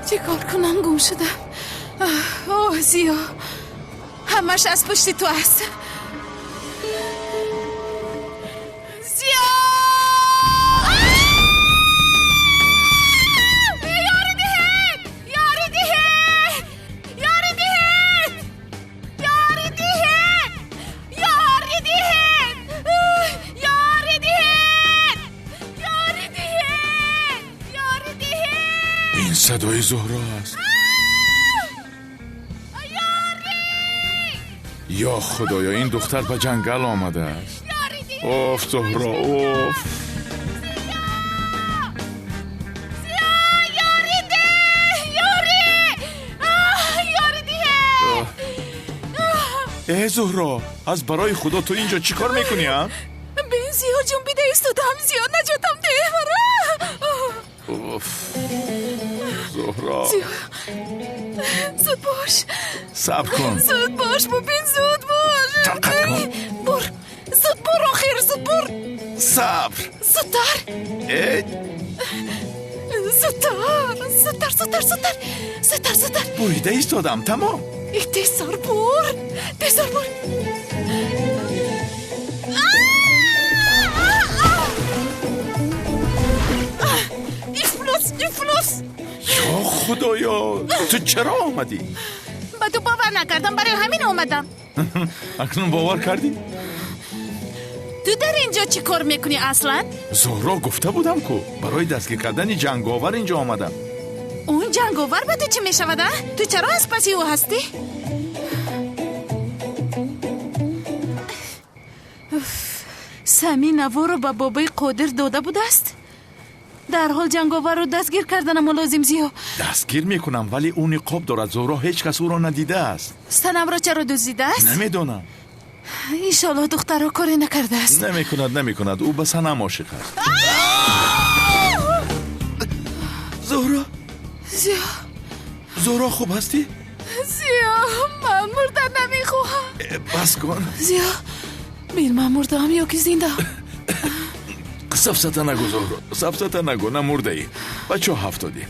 Чӣ кор кунам, гум шудам. Оҳ, Зиё, ҳамаш аз пушти ту аст. Зиё! Ёрӣ диҳед! Ёрӣ диҳед! Ёрӣ диҳед! Ёрӣ диҳед! Ёрӣ диҳед! Ёрӣ диҳед! Ёрӣ диҳед! Ёрӣ диҳед! Ин садои Зуҳро аст. Ё Худоё, ин духтар ба ҷангал омадааст. Оф, Зуҳро, оф. Э, Зуҳро, аз барои Худо ту инҷо чӣ кор мекунӣ, а? Бин, Зиё, ҷунбида истодам. Зиё, наҷотам деҳ мара. Оф, Зуҳро. Зиё, зуд бош. Сабр кун. Зуд бош, бубин, зуд бош. Тоқат кун. Бур, зуд бур, охир, зуд бур. Сабр. Зудтар. Э. Зудтар, зудтар, зудтар, зудтар, зудтар, зудтар. Бурида истодам, тамом. Тезтар бур, тезтар бур. Ифлос, ифлос. Ё Худоё, ту чаро омадӣ? Ба ту бовар накардам, барои ҳамин омадам. Акнун бовар кардӣ? Ту дар ин ҷо чӣ кор мекунӣ аслан? Зуҳро, гуфта будам ку, барои дастгир кардани ҷанговар инҷо омадам. Он ҷанговар ба ту чӣ мешавад, а? Ту чаро аз паси ӯ ҳастӣ? Сами наворо ба бобои Қодир дода будааст? Дарҳол ҷанговарро дастгир карданамо лозим, Зиё. Дастгир мекунам, вале ӯ ниқоб дорад, Зуҳро, ҳеҷ кас ӯро надидааст. Санамро чаро дуздидааст? Намедонам. Иншоаллоҳ духтарро коре накардааст. Намекунад, намекунад, ӯ ба Санам ошиқ аст. Зуҳро. Зиё. Зуҳро, хуб ҳастӣ? Зиё, ман мурдан намехоҳам. Бас кун. Зиё, бин, ман мурдаам ё ки зиндаам? Сафсата нагӯ, Зуҳро, сафсата нагӯ, намурдаӣ. Ба чоҳ афтодӣ.